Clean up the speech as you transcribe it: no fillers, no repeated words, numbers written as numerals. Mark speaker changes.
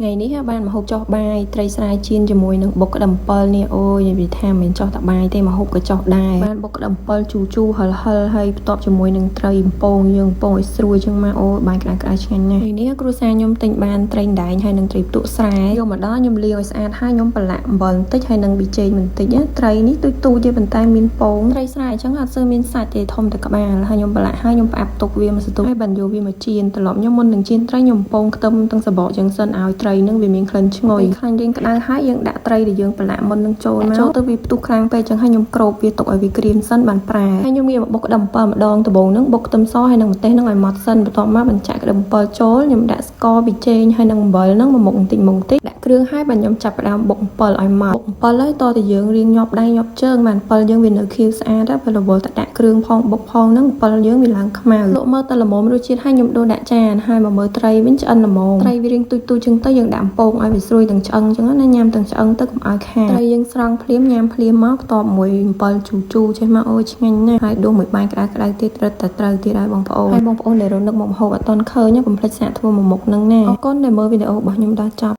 Speaker 1: ថ្ងៃនេះបានមកហូបចុះបាយត្រីស្រែចៀនជាមួយនឹងបុកក្តឹមអំពិលនេះអូយនិយាយថាមិនមែនចុះតែបាយទេមកហូបក៏ចុះដែរបានបុកក្តឹមអំពិលជូរជូរហឹរហឹរហើយបន្ទាប់ជាមួយនឹងត្រីបំពងយើងបំពងឲ្យស្រួយចឹងមកអូយបាយក្តៅក្តៅឆ្ងាញ់ណាស់ថ្ងៃនេះគ្រួសារខ្ញុំទិញបានត្រីដែងហើយនិងត្រីផ្ទក់ស្រែយកមកដល់ខ្ញុំលាងឲ្យស្អាតហើយខ្ញុំប្រឡាក់អំបិលបន្តិចហើយនិងប៊ីចេងបន្តិចណាត្រីនេះទូចទូចទេប៉ុន្តែមានពងត្រីស្រែអញ្ចឹងអត់សូវមានសាច់ទេធំតែក្បាលហើយខ្ញុំប្រឡាក់ហើយខ្ញុំផ្អាប់ទុកវាមួយសន្ទុះហើយបានយកវាមកចៀនត្រឡប់ខ្ញុំមុននឹងចៀនត្រីខ្ញុំបំពងខ្ទឹមទាំងសបកចឹងសិនឲ្យត្រីនឹងវាមានក្លិនឈ្ងុយខ្លាញ់រៀងក្តៅហើយយើងដាក់ត្រីដែលយើងប្រឡាក់មុននឹងចូលមកចូលទៅវាផ្ទុះខ្លាំងពេកចឹងហើយខ្ញុំគ្របវាទុកឲ្យវាក្រៀមសិនបានប្រែហើយខ្ញុំងាកមកបុកក្តឹមអំពិលម្ដងដំបូងហ្នឹងបុកខ្ទឹមសហើយនឹងម្ទេសហ្នឹងឲ្យម៉ត់សិនបន្ទាប់មកបញ្ចាក់ក្តឹមអំពិលចូលខ្ញុំដាក់ស្ករប៊ីចេងហើយនឹងអំបិលហ្នឹងមួយមុខបន្តិចមុខបន្តិចដាក់គ្រឿងហើយបានខ្ញុំចាប់ផ្ដើមបុកអំពិលឲ្យម៉ត់បុកអំពិលហើយតតែយើងរៀងញាប់ដៃញាប់ជើងបានអំពិលយើងវានៅខៀវស្អាតហើយរវល់តែដាក់គ្រឿងផងបុកផងហ្នឹងអំពិលយើងវាឡើងខ្មៅលក់មើលតែល្មមរសជាតិហើយខ្ញុំដូរដាក់ចានហើយមកមើលត្រីវិញឆ្អិនល្មមត្រីវារៀងទូចទូចចឹងទៅយើងដាក់អំពងឲ្យវាស្រួយទាំងឆ្អឹងចឹងណាញ៉ាំទាំងឆ្អឹងទៅកុំឲ្យខាតត្រីយើងស្រង់ភ្លាមញ៉ាំភ្លាមមកបន្ទាប់មួយអំពិលជូរជូរចេះមកអូយឆ្ងាញ់ណាស់ហើយដួសមួយបាយក្តៅក្តៅទៀតរឹតតែត្រូវទៀតហើយបងប្អូនហើយបងប្អូនដែលរនឹកមកម្ហូបអត់ទាន់ឃើញកុំភ្លេចសាកធ្វើមួយមុខហ្នឹងណាអរគុណដែលមើលវីដេអូរបស់ខ្ញុំដល់ចប់។